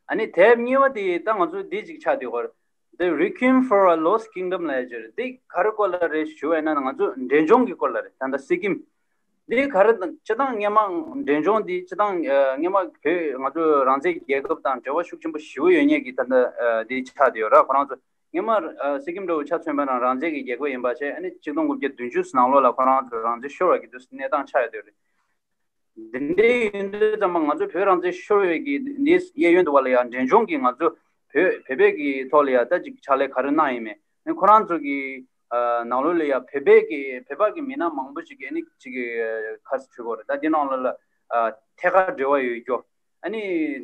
ཨ་ནི་དེབ་གཉིས་པ་དེ་ད་ང་ཚོ་འདི་ཅིག་ཆགས་བསྡད་ཡོད་རེད། The Requiem for a Lost Kingdom ལབ་ཡ་ཅིག་རེད། འདི་ག་རེ་སྐོར་ལ་རེད་ཞུ་བ་ཡིན་ན། ང་ཚོ་འབྲས་ལྗོངས་ཀྱི་སྐོར་ལ་རེད། ད་ལྟ་སི་ཀིམ། འདི་ག་རེ་ད་སྤྱིར་བཏང་སྔོན་མ་འབྲས་ལྗོངས་འདི་སྤྱིར་བཏང་ཨ་སྔོན་མ་བོད་ང་ཚོ་རང་བཙན་རྒྱལ་ཁབ་དང་འབྲེལ་བ་ཤུགས་ཆེན་པོ་ཞེ་པོ་ཡོད་མཁན་གྱི་ད་ལྟ་ཨ་འདི་ཆགས་བསྡད་ཡོད་ར། ཁོ་རང་ཚོ་སྔོན་མ་ཨ་སི་ཀིམ་འདྲ་བོ་ཆ་མཚོན་པ་ན་རང་བཙན་གྱི་རྒྱལ་ཁབ་ཡིན་པ་བྱས། ཨ་ནི་ཆིག་སྟོང་དགུ་བརྒྱ་བདུན་ཅུ་ནང་ལོགས་ལ་ཁོ་རང་ཚོ་རང་བཙན་ཤོར་བ་གི་དུས་སུ་གནས་སྟངས་ཆགས་ཡོད་དེ་རེད། འདི་འདྲའི་ཡིན་དུས་ཙམ་པ་ང་ཚོ་བོད་རང་བཙན་ཤོར་བའི་གི་འདི་གཡས་གཡོན་དུ་བ་ལ་ཡང་འབྲས་ལྗོངས་ཀྱི་ང་ཚོ་བོད་བོད་པའི་གི་ཐོག་ལ་ཡང་ད་ཅིག་ཕྱག་ལས་ག་རེ་གནང་ཡིན་མིན། ཨ་ནི་ཁོ་རང་ཚོ་གི་ཨ་ནང་ལོགས་ལ་ཡང་བོད་པའི་གི་བོད་པ་གི་མི་སྣ་མང་པོ་ཅིག་གི་ཨ་ནི་ཅིག་གི་ཁ་སི་ཕུལ་གོ་རེད། ད་འདི་ནང་ལོགས་ལ་ཨ་ཐད་ཀར་འབྲེལ་བ་ཡོད་རྒྱུ། ཨ་ནི་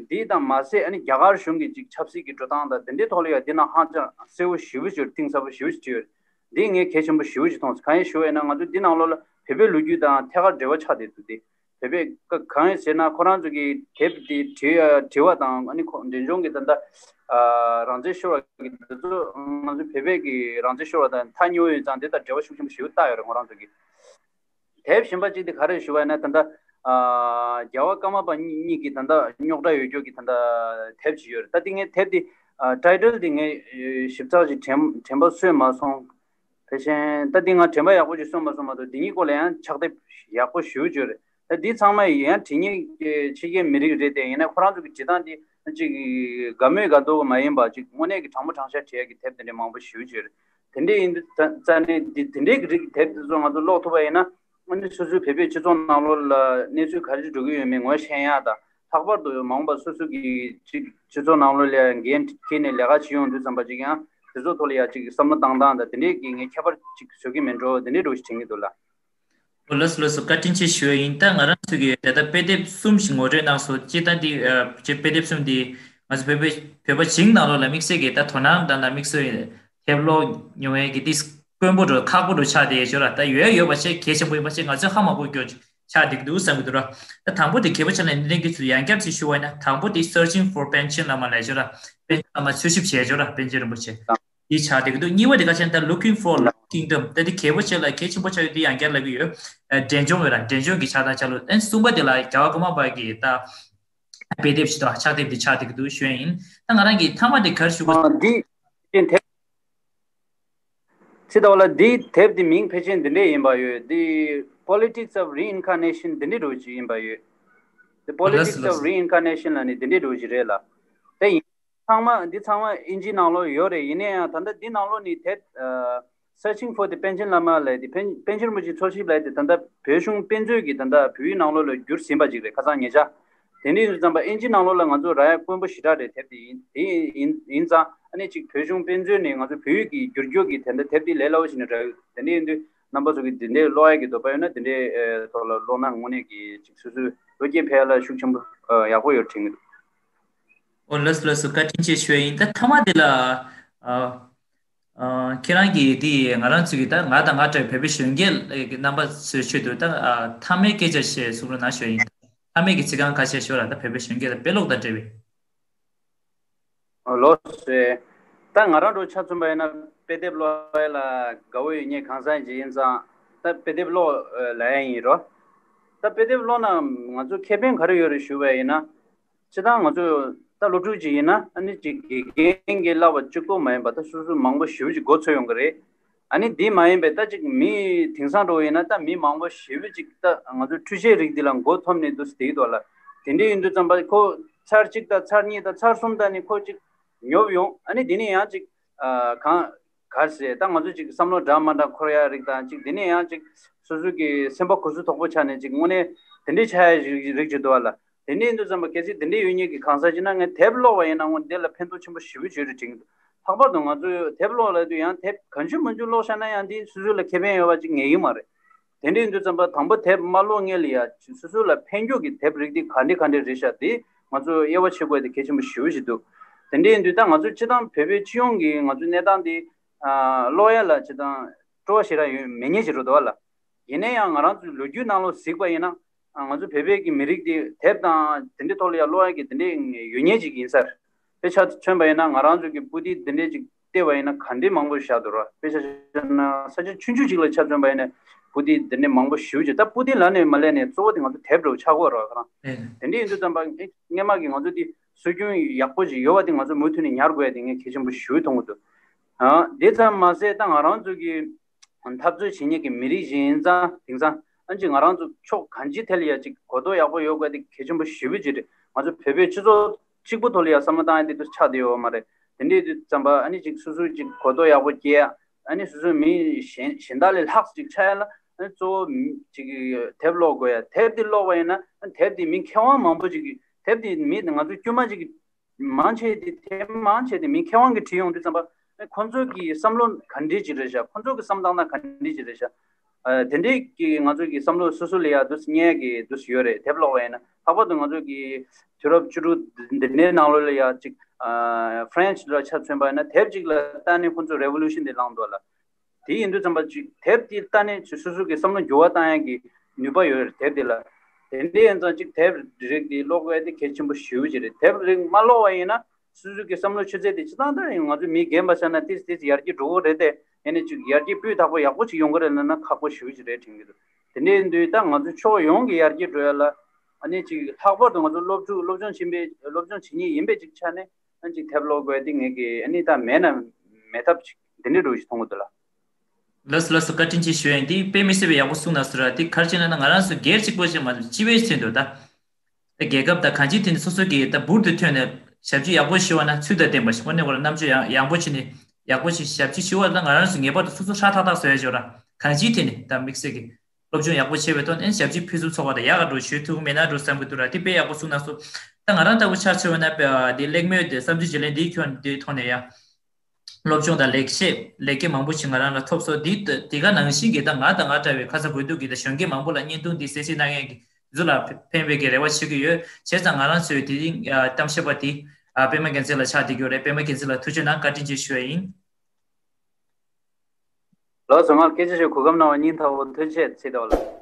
འདི་དང་མ་ཟད། ཨ་ནི་རྒྱ་གར་གཞུང་གི་ཅིག་ཆབ་སྲིད་ཀྱི་འགྲོ་སྟངས་དང་དེ་འདྲའི་ཐོག་ལ་ཡང་འདི་ནང་ཧ་ཅང་གསལ་བོ་ཞེ་པོ་ཅིག་གཏིང་ཟབ་པོ་ཞེ་པོ་ཅིག་བྲིས་ཡོད། འདི་ངས་གལ་ཆེན་པོ་ཞེ་པོ་ཅིག་མཐོང་སོང་། གང་ཡིན་ཞུ་བ་ཡིན་ན། ང་ཚོ་འདི་ནང་ལོགས་ལ་བོད་པའི་ལོ་རྒྱུས་དང་ཐད་ཀར་འབྲེལ་བ་ཆགས་བསྡད་འདུག་སྟེ། བོད་པའི་ཀ་གང་ཡིན་ཟེར་ན། ཁོ་རང་ཚོ་གི་དེབ་འདི་བྲིས་བྲིས་པ་དང་། ཨ་ནི་ཁོ་འབྲས་ལྗོངས་ཀྱི་ད་ལྟ་ཨ་རང་བཙན་ཤོར་བ་གི་འདི་ཚོ་ང་ཚོ་བོད་པའི་གི་རང་བཙན་ཤོར་བ་དང་ཐག་ཉེ་བོ་ཡིན་ཙང་། དེ་དང་འབྲེལ་བ་ཤུགས་ཆེན་པོ་ཞེ་པོ་བཏགས་ཡོད་རེད། ཁོ་རང་ཚོ་གི། དེབ་གཞན་པ་གཅིག་དེ་ག་རེ་ཞུ་བ་ཡིན་ན། ད་ལྟ་ཨ་རྒྱལ་བ་ཀརྨ་པ་གཉིས་ཀྱི་ད་ལྟ་རྙོག་དྲ་ཡོད་རྒྱུ་གི་ད་ལྟ་དེབ་ཅིག་ཡོད་རེད། ད་འདི་ངས་དེབ་འདི་ཨ་ཊའི་ཊལ་འདི་ངས་ཨ་ཞིབ་ཚགས་ཅིག་དྲན་དྲན་པ་གསོས་མ་སོང་། ཕལ་ཆེར་ད་འདི་ང་དྲན་པ་ཡག་པོ་ཅིག་གསོས་མ་སོང་མ་གཏོགས། འདི་གཉིས་སྐོར་ལ་ཡང་ཕྱག་དེབ་ཡག་པོ་ཞེ་པོ་ཅིག་ཡོད་རེད། ད་འདི་ཚང་མ་ཡང་བྲིས་མཁན་གྱི་ཕྱི་རྒྱལ་མི་རིགས་རེད་དེ། ཡིན་ན་ཁོ་རང་ཚོ་གི་བྲིས་སྟངས་འདི་ཅིག་དགའ་མོས་དགའ་མདོག་མ་ཡིན་པ་ཅིག། དངོས་གནས་ཀྱི་དྲང་པོ་དྲང་བཞག་བྲིས་ཡག་གི་དེབ་དེ་འདྲ་མང་པོ་ཞེ་པོ་ཅིག་ཡོད་རེད། དེ་འདྲའི་ཡིན་དུས་རྩ་ནས་འདི་དེ་འདྲའི་གི་རིགས་དེབ་དེ་ཚོ་ང་ཚོ་ཀློག་ཐུབ་པ་ཡིན་ན། ཨ་ནི་སོ་སོའི་བོད་པའི་སྤྱི་ཚོགས་ནང་ལོགས་ལ་གནས་ཚུལ་ག་རེ་འགྲོ་གི་ཡོད་མེད་ངོ་ཤེས་ཡ་དང་། ལྷག་པར་དུ་མ་འོངས་པ་སོ་སོ་གི་ཅིག་སྤྱི་ཚོགས་ནང་ལོགས་ལ་འགན་འཁྱེར་ནས་ལས་ཀ་བྱེད་ཡོང་དུས་ཙམ་པ་ཅིག་ཡང་དེ་ཚོ་ཐོག་ལ་ཡ་ཅིག་བསམ་བློ་བཏང་སྟངས་དང་། དེ་འདྲའི་གི་ངས་ཁྱད་པར་ཅིག་བཟོ་གི་མིན་འགྲོ། དེ་འདྲའི་འགྲོ་ཞིག་དྲན་གྱི་འདུག་ལ། ཨོ་ལགས་སོ་ལགས་སོ། བཀའ་དྲིན་ཆེ་ཞུ་ཡ་ཡིན། ད་ང་རང་ཚོ་གི་ད་ལྟ་དཔེ་དེབ་གསུམ་ཞིག་ངོ་སྤྲོད་གནང་སོང་། སྤྱིར་བཏང་འདི་ཨ་ཅིག་དཔེ་དེབ་གསུམ་འདི་ང་ཚོ་བོད་པའི་བོད་པ་བྱིངས་ནང་ལོགས་ལ་དམིགས་བསལ་གྱི་ད་དོ་སྣང་དང་། ད་དམིགས་བསལ་དེབ་ཀློག་མྱོང་ཡས་ཀྱི་འདི་དཀོན་པོ་འགྲོ་ཁག་པོ་འགྲོ་ཆགས་བསྡད་ཡོད་ར། ད་ཡོད་ཡོད་པ་བྱས། གལ་ཆེན་པོ་ཡིན་པ་བྱས། ང་ཚོས་ཧ་མ་གོ་རྒྱུ་ཆགས་བསྡད་ཀྱི་འདུག་བསམ་གྱི་འདུག་ར། ད་དང་པོ་དེ་གལ་པོ་ཆགས་ན་ནན་ཏན་གྱིས་ཚུར་ཡང་བསྐྱར་ཅིག་ཞུ་བ་ཡིན་ན། དང་པོ་དེ་Searching for Panchen Lama ལབ་ཡོད་ར། པཎ་ཆེན་བླ་མ་འཚོལ་ཞིབ་བྱས་ཡོད་ར། པཎ་ཆེན་རིན་པོ་ཆེ། འདི་ཆགས་བསྡད་ཀྱི་འདུག། གཉིས་པ་དེ་ག་ཅན་ད་Looking for Lost Kingdom། ད་འདི་གལ་པོ་ཆེ་ལ་གལ་ཆེན་པོ་ཆགས་ཡོད། འདི་ཡང་བསྐྱར་ལབ་ཀྱི་ཡོད། ཨ་འབྲས་ལྗོངས་ཡོད་ར། འབྲས་ལྗོངས་ཀྱི་ཆགས་སྟངས་ཆ་ལུགས། ཨ་གསུམ་པ་དེ་ལ་རྒྱལ་བ་ཀརྨ་པ་གི་ད་དཔེ་དེབ་ཞིག་དང་ཕྱག་དེབ་འདི་ཆགས་བསྡད་ཀྱི་འདུག་ཞུ་ཡ་ཡིན། ད་ང་རང་གི་མཐའ་མ་དེ་ག་རེ་ཞུ་དགོས། ཨ་འདི་ཅན་དེ་ཚེ་ཟླ་བ་ལགས། འདི་དེབ་འདི་མིང་ཕལ་ཆེར་འདི་འདྲས་ཡིན་པ་ཡོད། འདི་Politics of Reincarnation འདི་འདྲས་འགྲོ་གི་ཡིན་པ་ཡོད། The Politics of Reincarnation ལབ་ནས་འདི་འདྲས་འགྲོ་གི་རེད་ལ། དེ་ཡིན། ཚང་མ་འདི་ཚང་མ་ཨིན་ཇིའི་ནང་ལོགས་ཡོད་རེད། ཡིན་ན་ཡང་ད་ལྟ་འདི་ནང་ལོགས་ནས་དེབ་ཨ་Searching for the Panchen Lama ལབ་དེ། པཎ་པཎ་ཆེན་རིན་པོ་ཆེའི་འཚོལ་ཞིབ་ལབ་དེ་ད་ལྟ་བོད་གཞུང་དཔེ་མཛོད་ཀྱིས་ད་ལྟ་བོད་ཡིག་ནང་ལོགས་ལ་བསྒྱུར་ཟིན་པ་ཅིག་རེད། ཁ་སང་ཉེ་ཆར། དེ་འདྲ་ཡིན་དུས་ཙམ་པ་ཨིན་ཇི་ནང་ལོགས་ལ་ང་ཚོ་རག་ཡ་དཀོན་པོ་ཞེ་དྲག་རེད། དེབ་དེ་ཡིན་དེ་ཡིན་ཡིན་ཙང་ཨ་ནི་ཅིག་བོད་གཞུང་དཔེ་མཛོད་ནས་ང་ཚོ་བོད་ཡིག་གི་བསྒྱུར་བཅོས་ཀྱི་དེ་འདྲ་དེབ་དེ་ལས་སླ་བོ་ཞིག་ནས་རག་ཡོད། དེ་འདྲ་ཡིན་དུས་རྣམ་པ་ཚོ་གི་དེ་འདྲའི་ཀློག་ཡ་གི་འདོད་པ་ཡོད་ན་དེ་འདྲའི་ཐོག་ལ་ཀློག་ན་དངོས་གནས་ཀྱི་ཅིག་སོ་སོའི་བློ་སྐྱེད་འཕེལ་ཡ་ལ་ཤུགས་ཆེན་པོ་ཡག་པོ་ཡོད་དྲན་གྱི་འདུག། ཨོ་ལགས་སོ་ལགས་སོ། བཀའ་དྲིན་ཆེ་ཞུ་ཡ་ཡིན། ད་མཐའ་མ་དེ་ལ་ཨ། ཨ། ཁྱེད་རང་གིས་དེ་ང་རང་ཚོའི་གི་ད་ང་དང་ང་འདྲ་བའི་བོད་པའི་གཞོན་སྐྱེས་ཀྱི་རྣམ་པ་ཚོའི་ཆེད་དུ་ད་ཨ། མཐའ་མའི་སྐད་ཆ་ཞིག་གསུང་རོགས་གནང་ཞུ་ཡ་ཡིན། མཐའ་མའི་གི་ཚིག་རྐང་ཁ་ཤས་ཞུ་ར། ད་བོད་པའི་གཞོན་སྐྱེས་ད་དཔེ་ཀློག་དང་འབྲེལ་བའི། ཨོ་ལགས་སོ། ད་ང་རང་ཚོ་ཆ་མཚོན་པ་ཡིན་ན་དཔེ་དེབ་ཀློག་ཡ་ལ་དགའ་བོ་ཡོད་མཁན་གང་ཟག་ཅིག་ཡིན་ཙང་ད་དཔེ་དེབ་ཀློག་ལབ་ཡ་ཡིན་རོ། ད་དཔེ་དེབ་ཀློག་ན་ང་ཚོ་ཁེ་ཕན་ག་རེ་ཡོད་རེད་ཞུ་བ་ཡིན་ན། སྤྱིར་བཏང་ང་ཚོ་ད་སློབ་ཕྲུག་ཅིག་ཡིན་ན་ཨ་ནི་ཅིག་དགེ་རྒན་གྱིས་བསླབ་པ་གཅིག་པོ་མ་ཡིན་པ་ད་སོ་སོ་མང་པོ་ཞེ་པོ་ཅིག་མགོ་ཚོད་ཡོང་གི་རེད། ཨ་ནི་འདི་མ་ཡིན་པའི་ད་ཅིག་མི་དེང་སང་འགྲོ་བ་ཡིན་ན་ད་མི་མང་པོ་ཞེ་པོ་ཅིག་ད་ང་ཚོ་འཕྲུལ་ཆས་རིགས་འདི་ལ་མགོ་འཐོམ་ནས་འདུག་སེ་བསྡད་ཀྱི་འདུག་ལ། དེ་འདྲ་ཡིན་དུས་ཙམ་པ་ཁོ་ཚར་གཅིག་དང་ཚར་གཉིས་དང་ཚར་གསུམ་ད་ནི་ཁོ་ཅིག་ཉོབ་ཡོང་། ཨ་ནི་དེ་ནས་ཡང་ཅིག་ཨ། གང་ག་རེ་ཟེར། ད་ང་ཚོ་ཅིག་བསམ་བློ་འདྲ་མ་འདྲ་འཁོར་ཡ་རིགས་དང་ཅིག་དེ་ནས་ཡང་ཅིག་སོ་སོ་གི་སེམས་པ་གུ་ཟུག་དོག་པོ་ཆགས་ནས་ཅིག་དངོས་གནས་དེ་འདྲའི་ཆགས་ཡ་རིགས་རིགས་ཅིག་འདུག་བ་ལ། དེ་འདྲའི་ཡིན་དུས་ཙམ་པ་གལ་སྲིད་དེ་འདྲའི་ཡོད་མཁན་གྱི་གང་ཟག་ཅིག་ན་ངས་དེབ་ཀློག་པ་ཡིན་ན་དངོས་གནས་དེ་ལ་ཕན་ཐོགས་ཆེན་པོ་ཞེ་པོ་ཅིག་ཡོད་རེད་དྲན་གྱི་འདུག། ལྷག་པར་དུ་ང་ཚོས་དེབ་ཀློག་ལབ་དུས་ཡང་དེབ་གང་བྱུང་མང་བྱུང་ཀློག་བཞག་ན་ཡང་དེ་སོ་སོ་ལ་ཁེ་ཕན་ཡོད་པ་ཅིག་ངེས་ཀྱི་མ་རེད། དེ་འདྲ་ཡིན་དུས་ཙམ་པ་དང་པོ་དེབ་མ་ཀློག་སྔོན་ལ་ཡ་སོ་སོ་ལ་ཕན་རྒྱུ་གི་དེབ་རིགས་དེ་ག་འདྲ་ག་འདྲ་རེད་ཤག་དེ་ང་ཚོ་དབྱེ་བ་ཕྱེ་དགོས་དེ་གལ་ཆེན་པོ་ཞེ་པོ་ཞིག་འདུག། དེ་འདྲ་ཡིན་དུས་ད་ང་ཚོ་སྤྱིར་བཏང་བོད་པའི་སྤྱི་ཡོངས་ཀྱི་ང་ཚོའི་གནས་སྟངས་དེ་ཨ། ཀློག་ཡ་ལ་སྤྱིར་བཏང་སྤྲོ་བ་ཞེ་དྲག་ཡོད་མེད་མཁན་ཞིག་རེད་འདུག་བ་ལ། ཡིན་ན་ཡང་ང་རང་ཚོའི་ལོ་རྒྱུས་ནང་ལོགས་གཟིགས་པ་ཡིན་ན་ང་ཚོ་བོད་པའི་གི་མི་རིགས་དེ་དེབ་དང་དེ་འདྲའི་ཐོག་ལ་ཡ་ཀློག་ཡ་གི་དེ་འདྲའི་ཡོད་མཁན་ཅིག་ཡིན་ས་རེད། དཔེ་ཆ་མཚོན་པ་ཡིན་ན་ང་རང་ཚོ་གི་པུ་ཏི་འདི་འདྲའི་ཅིག་བལྟས་པ་ཡིན་ན་ག་འདྲའི་མང་པོ་བཞག་འདུག་ར། དཔེ་ཆ་བཞག་ན་ས་ཆ་ཆུང་ཆུང་ཅིག་ལ་ཆ་མཚོན་པ་ཡིན་ན་པུ་ཏི་འདི་འདྲའི་མང་པོ་ཞེ་པོ་ཅིག། ད་པུ་ཏི་ལབ་ནས་མ་ལབ་ནས་གཙོ་བོ་དེ་ང་ཚོ་དེབ་འདྲ་བོ་ཆགས་ཀྱི་ཡོད་ར། ཁ་རང་། ཨེ། དེ་འདྲ་ཡིན་དུས་ཙམ་པ་སྔས་མ་གི་ང་ཚོ་དེ་སྲོལ་རྒྱུན་ཡག་པོ་ཅིག་ཡོད་པ་དེ་ང་ཚོ་མུ་མཐུད་ནས་ཉར་དགོས་ཡ་དེ་ངས་གལ་ཆེན་པོ་ཞེ་པོ་མཐོང་གི་འདུག། ཨ། དེ་ཙམ་མ་ཟད་ད་ང་རང་ཚོ་གི་འཐབ་རྩོད་བྱེད་མཁན་གྱི་མི་རིགས་ཤིག་ཡིན་ཙང་དེང་སང་ཨ་ནི་ཅིག་ང་རང་ཚོ་ཕྱོགས་གང་ཅིའི་ཐད་ལ་ཡ་ཅིག་གོ་རྟོགས་ཡག་པོ་ཡོད་དགོས་དེ་གལ་ཆེན་པོ་ཞེ་པོ་ཅིག་རེད། ང་ཚོ་བོད་པའི་སྤྱི་ཚོགས་གཅིག་པུ་ཐོག་ལ་ཡ་བསམ་བློ་བཏང་ཡ་དེ་འདྲ་ཆགས་བསྡད་ཡོད་མ་རེད། དེ་འདྲའི་དུས་ཙམ་པ་ཨ་ནི་ཅིག་སོ་སོ་ཅིག་གོ་རྟོགས་ཡག་པོ་སྐྱེ་ཡ། ཨ་ནི་སོ་སོ་མི་གཞན་གཞན་དག་ལས་ལྷག་ཅིག་ཆགས་ཡ་ལ་ཨ་ནི་གཙོ་བོ་མི་ཅིག་དེབ་ཀློག་དགོས་ཡ། དེབ་དེ་ཀློག་པ་ཡིན་ན་ཨ་ནི་དེབ་དེ་མི་མཁས་དབང་མང་པོ་ཅིག་གིས་དེབ་དེ་མི་ང་ཚོ་དཀྱུས་མ་ཅིག་གིས་མང་ཆེ་དེ་དེབ་མང་ཆེ་དེ་མི་མཁས་དབང་གིས་བྲིས་ཡོང་དུས་ཙམ་པ་ཁོང་ཚོ་གི་བསམ་བློ་ག་འདྲས་ཅིག་རེད་ཤག། ཁོང་ཚོ་གི་བསམ་སྟངས་ན་ག་འདྲས་ཅིག་རེད་ཤག། ཨ། དེ་འདྲས་ཀྱི་ང་ཚོ་གི་བསམ་བློ་སོ་སོ་ལ་ཡ་འདུག་སྙད་ཀྱི་འདུག་ཡོད་རེད། དེབ་ཀློག་པ་ཡིན་ན་ལྷག་པར་དུ་ང་ཚོ་གི་དུས་རབས་བཅུ་དྲུག་འདི་འདྲའི་ནང་ལོགས་ལ་ཡ་ཅིག་ཨ། ཧྥ་རན་སི་ལ་ཆ་མཚོན་པ་ཡིན་ན་དེབ་ཅིག་ལ་ལྟ་ནས་ཁོང་ཚོ་རེ་ཝོ་ལུ་ཤན་དེ་བསླངས་འདུག་ལ། དེ་ཡིན་དུས་ཙམ་པ་ཅིག་དེབ་དེ་ལྟ་ནས་སོ་སོ་གི་བསམ་བློ་འགྱུར་བ་བཏང་ཡ་གི་ནུས་པ་ཡོད་རེད་དེབ་དེ་ལ། དེ་འདྲ་ཡིན་ཙང་ཅིག་དེབ་རིགས་དེ་ཀློག་དགོས་ཡ་དེ་གལ་ཆེན་པོ་ཞེ་པོ་ཅིག་རེད། དེབ་རིགས་མ་ཀློག་པ་ཡིན་ན་སོ་སོ་གི་བསམ་བློ་ཆུ་ཚད་དེ་སྤྱིར་བཏང་ལྟར་ཡང་ང་ཚོ་མི་རྒན་པ་ཆགས་ན་ཏིས་ཏིས་ཡར་རྒྱས་འགྲོ་གི་རེད་དེ། ཡིན་ནའི་ཅིག་ཡར་རྒྱས་སྤུས་དག་པོ་ཡག་པོ་ཅིག་ཡོང་གི་རེད་ལབ་ན་ཁག་པོ་ཞེ་པོ་ཅིག་རེད་དྲན་གྱི་འདུག། དེ་འདྲ་ཡིན་དུས་ད་ང་ཚོ་ཕྱོགས་ཡོངས་ཀྱི་ཡར་རྒྱས་འགྲོ་ཡ་ལ་ཨ་ནི་ཅིག་ལྷག་པར་དུ་ང་ཚོ་སློབ་ཕྲུག་སློབ་སྦྱོང་བྱེད་པའི་སློབ་སྦྱོང་བྱེད་མཁན་ཡིན་པའི་ཅིག་ཆ་ནས་ཨ་ནི་ཅིག་དེབ་ཀློག་དགོས་ཡ་དེ་ངེད་ཀྱི་ཨ་ནི་ད་མེད་ན་མེད་ཐབས་ཅིག་དེ་འདྲ་འདྲ་བོ་ཞིག་མཐོང་གི་འདུག་ལ། ལགས་སོ་ལགས་སོ། བཀའ་དྲིན་ཆེ་ཞུ་ཡ་ཡིན། དེ་དཔེ་མི་སྲིད་པའི་ཡག་པོ་གསུངས་གནང་སོང་ར། དེ་ག་རེ་བྱས་ན་ང་རང་ཚོ་སྒེར་གཅིག་པོ་ཞིག་མ་གཏོགས་སྤྱི་པའི་ཆེད་དུ་ད། རྒྱལ་ཁབ་དང་གང་ཅིའི་ཐད་ནས་སོ་སོ་གིས་ད་འབུར་དུ་ཐོན་ནས་ཞབས་ཕྱི་ཡག་པོ་ཞུ་བ་ན་ཚུལ་དང་ལྡན་པ་ཞིག་དངོས་གནས་ཁོ་རང་རྣམ་དཔྱོད་ཡང་ཡངས་པོ་བྱས་ནས་ཡག་པོ་ཞིག་ཞབས་ཕྱི་ཞུ་བ་ལ་ང་རང་ཚོ་ངེས་པར་དུ་སོ་སོ་ཧྲག་ཐག་ཐག་བཟོ་ཡ་ཅིག་ཡོད་ར། གང་ཅིའི་ཐད་ནས་ད་དམིགས་བསལ་གྱི་སློབ་སྦྱོང་ཡག་པོ་བྱས་པའི་ཐོག་ནས་ཞབས་ཕྱི་ཕུན་སུམ་ཚོགས་པ་དང་ཡག་ག་འགྲོ་ཞུ་ཐུབ་མེད་ན་འགྲོ་བསམ་གྱི་འདུག་ར། དེ་དཔེ་ཡག་པོ་གསུངས་གནང་སོང་། ད་ང་རང་ལྟ་བུ་ཆ་མཚོན་པ་ན་དེ་གླེང་མོལ་དེ་བསམ་ཚུལ་བརྗེ་ལེན་འདིའི་ཁྱོན་འདིའི་ཐོག་ནས་ཡང་སློབ་སྦྱོང་དང་ལེགས་བཤད་ལེགས་སྐྱེས་མང་པོ་ཞིག་ང་རང་ལ་ཐོབ་སོང་། འདི་འདི་ག་ནང་བཞིན་གྱི་ད་ང་དང་ང་འདྲ་བའི་ཁ་ཚ་དགོས་གཏུགས་ཀྱི་ད་གཞོན་སྐྱེས་མང་པོ་ལ་བརྙན་ཐུང་འདི་གསན་གཟིགས་གནང་མཁན་གྱི་ཚོ་ལ་ཕན་པའི་གི་རེ་བ་བྱེད་ཀྱི་ཡོད། བྱས་ཙང་ང་རང་ཚོའི་དེ་རིང་གཏམ་བཤད་པ་འདི་པད་མ་རྒྱལ་མཚན་ལ་ཆགས་བསྡད་ཀྱི་ཡོད་རེད། པད་མ་རྒྱལ་མཚན་ལ་ཐུགས་རྗེ་གནང་། བཀའ་དྲིན་ཆེ་ཞུ་བ་ཡིན། ལགས་སོ། ང་སྐད་ཆ་ཤོད་གོ་སྐབས་གནང་བ་སྙིང་ཐག་པ་ཐུགས་རྗེ་ཆེ་ཟེར་དོ་ལགས།